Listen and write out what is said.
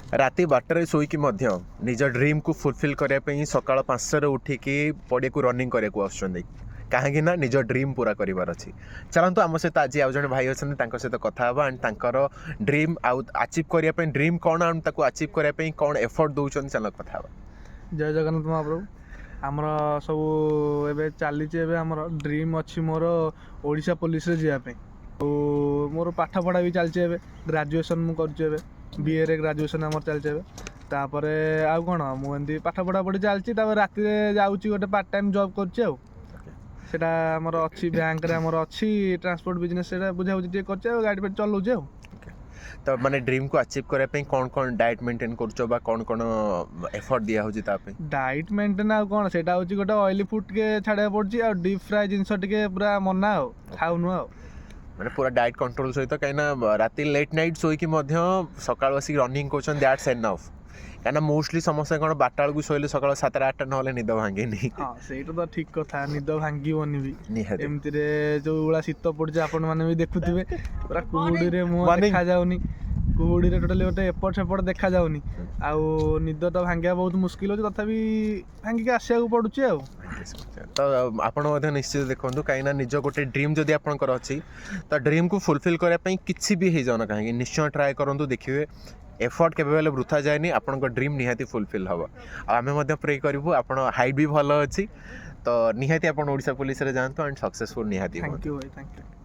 ରାତି 12ଟାରେ ଶୋଇକି ମଧ୍ୟ ନିଜ ଡ୍ରିମ୍କୁ ଫୁଲଫିଲ୍ କରିବା ପାଇଁ ସକାଳ 5ଟାରେ ଉଠିକି ପଡ଼ିଆକୁ ରନିଂ କରିବାକୁ ଆସୁଛନ୍ତି, କାହିଁକି ନା ନିଜ ଡ୍ରିମ୍ ପୁରା କରିବାର ଅଛି। ଚାଲନ୍ତୁ, ଆମ ସହିତ ଆଜି ଆଉ ଜଣେ ଭାଇ ଅଛନ୍ତି, ତାଙ୍କ ସହିତ କଥା ହେବା ଆଣ୍ଡ ତାଙ୍କର ଡ୍ରିମ୍ ଆଉ ଆଚିଭ୍ କରିବା ପାଇଁ, ଡ୍ରିମ୍ କ'ଣ ଆଣ୍ଡ ତାକୁ ଆଚିଭ୍ କରିବା ପାଇଁ କ'ଣ ଏଫର୍ଟ ଦେଉଛନ୍ତି, ଚାଲ କଥା ହେବା। ଜୟ ଜଗନ୍ନାଥ ମହାପ୍ରଭୁ। ଆମର ସବୁ ଏବେ ଚାଲିଛି। ଏବେ ଆମର ଡ୍ରିମ୍ ଅଛି ମୋର ଓଡ଼ିଶା ପୋଲିସରେ ଯିବା ପାଇଁ। ଆଉ ମୋର ପାଠପଢ଼ା ବି ଚାଲିଛି। ଏବେ ଗ୍ରାଜୁଏସନ୍ ମୁଁ କରୁଛି। ଏବେ ବିଏରେ ଗ୍ରାଜୁଏସନ୍ ଆମର ଚାଲିଛି ଏବେ। ତାପରେ ଆଉ କ'ଣ, ମୁଁ ଏମିତି ପାଠ ପଢ଼ାପଢ଼ି ଚାଲିଛି। ତାପରେ ରାତିରେ ଯାଉଛି, ଗୋଟେ ପାର୍ଟ ଟାଇମ୍ ଜବ୍ କରୁଛି। ଆଉ ସେଇଟା ଆମର ଅଛି, ବ୍ୟାଙ୍କରେ ଆମର ଅଛି ଟ୍ରାନ୍ସପୋର୍ଟ ବିଜନେସ୍। ସେଇଟା ବୁଝାବୁଝି ଟିକେ କରୁଛି ଆଉ ଗାଡ଼ି ଫାଡ଼ି ଚଲାଉଛି ଆଉ। ତ ମାନେ ଡ୍ରିମ୍କୁ ଆଚିଭ୍ କରିବା ପାଇଁ କ'ଣ କ'ଣ ଡାଏଟ୍ ମେଣ୍ଟେନ୍ କରୁଛ ବା କ'ଣ କ'ଣ ଏଫର୍ଟ ଦିଆହେଉଛି ତା ପାଇଁ? ଡାଇଟ୍ ମେଣ୍ଟେନ୍ ଆଉ କ'ଣ, ସେଇଟା ହେଉଛି ଗୋଟେ ଅଏଲି ଫୁଡ୍ ଟିକେ ଛାଡ଼ିବାକୁ ପଡ଼ୁଛି ଆଉ ଡିପ୍ ଫ୍ରାଏ ଜିନିଷ ଟିକେ ପୁରା ମନା, ଆଉ ଖାଉନୁ ଆଉ। ମାନେ ପୁରା ଡାଏଟ୍ କଣ୍ଟ୍ରୋଲ ସହିତ, କାହିଁକିନା ରାତି ଲେଟ୍ ନାଇଟ୍ ଶୋଇକି ମଧ୍ୟ ସକାଳୁ ଆସିକି ରନିଂ କରୁଛନ୍ତି, that's enough. କାହିଁକିନା ମୋଷ୍ଟଲି ସମସ୍ତେ କ'ଣ 12ଟା ବେଳକୁ ଶୋଇଲେ ସକାଳ 7ଟା 8ଟା ନହେଲେ ନିଦ ଭାଙ୍ଗେନି। ହଁ, ସେଇଟା ତ ଠିକ କଥା, ନିଦ ଭାଙ୍ଗିବନି ବି। ଏମିତିରେ ଯୋଉ ଭଳିଆ ଶୀତ ପଡୁଛି, ଆପଣ ମାନେ ବି ଦେଖୁଥିବେ, ପୁରା କୁହୁଡ଼ିରେ ମୁହଁ ଦେଖାଯାଉନି। କୁହୁଡ଼ିରେ ଟୋଟାଲି ଗୋଟେ ଏପଟ ସେପଟ ଦେଖାଯାଉନି। ଆଉ ନିଦ ତ ଭାଙ୍ଗିବା ବହୁତ ମୁସ୍କିଲ ହେଉଛି, ତଥାପି ଭାଙ୍ଗିକି ଆସିବାକୁ ପଡୁଛି ଆଉ। ତ ଆପଣ ମଧ୍ୟ ନିଶ୍ଚିତ ଦେଖନ୍ତୁ, କାହିଁକିନା ନିଜ ଗୋଟେ ଡ୍ରିମ୍ ଯଦି ଆପଣଙ୍କର ଅଛି, ତ ଡ୍ରିମ୍କୁ ଫୁଲଫିଲ୍ କରିବା ପାଇଁ କିଛି ବି ହେଇଯାଉନା କାହିଁକି, ନିଶ୍ଚୟ ଟ୍ରାଏ କରନ୍ତୁ। ଦେଖିବେ, ଏଫର୍ଟ କେବେ ହେଲେ ବୃଥା ଯାଏନି, ଆପଣଙ୍କ ଡ୍ରିମ୍ ନିହାତି ଫୁଲଫିଲ୍ ହେବ। ଆଉ ଆମେ ମଧ୍ୟ ପ୍ରେ କରିବୁ, ଆପଣ ହାଇଟ୍ ବି ଭଲ ଅଛି, ତ ନିହାତି ଆପଣ ଓଡ଼ିଶା ପୋଲିସରେ ଯାଆନ୍ତୁ ଆଣ୍ଡ ସକ୍ସେସଫୁଲ୍ ନିହାତି thank ହୁଅନ୍ତୁ। You ଭାଇ, thank you.